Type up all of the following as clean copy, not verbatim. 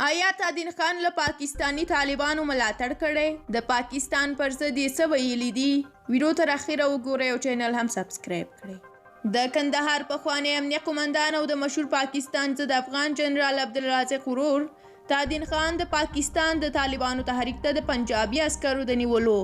آیا تادین خان له پاکستاني طالبانو ملاتړ کړی؟ د پاکستان پر ضد یې څه ویلي دي؟ ویډیو تر اخره وګورئ او چینل هم سبسکرایب کړئ. د کندهار پخوانی امنیه قومندان او د مشهور پاکستان ضد افغان جنرال عبدالرازق ورور تادین خان د پاکستان د طالبانو تحریک ته د پنجابي عسکرو د نیولو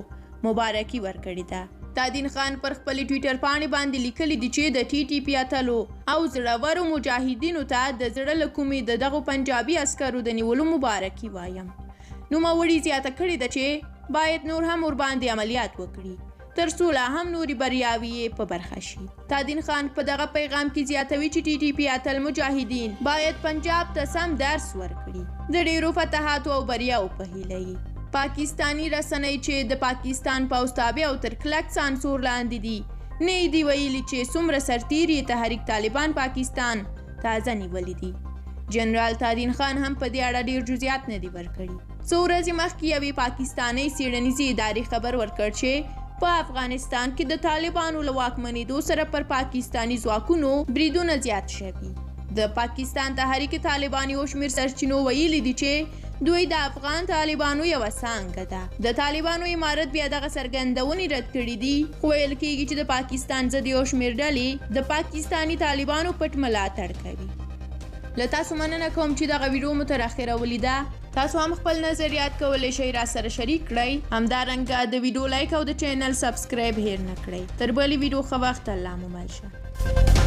مبارکي ورکړې ده. تادین خان پر خپلې ټویټر پاڼې باندې لیکلي دي چې د ټي ټي پي اتلو او زړورو مجاهدینو ته د زړه له کومې د دغو پنجابي عسکرو د نیولو مبارکي وایم. نوموړي زیاته کړې ده چې باید نور هم ورباندې عملیات وکړي تر څو لا هم نورې بریاوې یې په برخه شي. تادین خان په دغه پیغام کې زیاتوي چې ټي ټي پي اتل مجاهدین باید پنجاب ته سم درس ورکړي. د ډیرو فتحاتو او بریاوو په هیله یې. پاکستاني رسنۍ چې د پاکستان پوځ تابع او تر کلک سانسور لاندې دي، نه یې دي ویلي چې څومره سرتیري یې تحریک طالبان پاکستان تازه نیولي دي. جنرال تادین خان هم په دې اړه ډیر جزیات نه دي ورکړي. څو ورځې مخکې یوې پاکستانۍ څېړنیزې ادارې خبر ورکړ چې په افغانستان کې د طالبانو له واکمنېدو سره پر پاکستاني ځواکونو بریدونه زیات شوي. د پاکستان تحریک طالبان یو شمېر سرچینو ویلي دي چې دوی د افغان طالبانو یوه څانګه ده. د طالبانو امارت بیا دغه څرګندونې رد کړې دي، خو ویل کېږي چې د پاکستان ضد یو شمېر ډلې د پاکستاني طالبانو پټ ملاتړ کوي. له تاسو مننه کوم چې دغه ویډیو مو تر اخره ولیده. تاسو هم خپل نظریات کولی شئ راسره شریک کړئ. همدارنګه د ویډیو لایک او د چینل سبسکرایب هیر نه کړئ. تر بلې ویډیو ښه وخت، الله مو مل شه.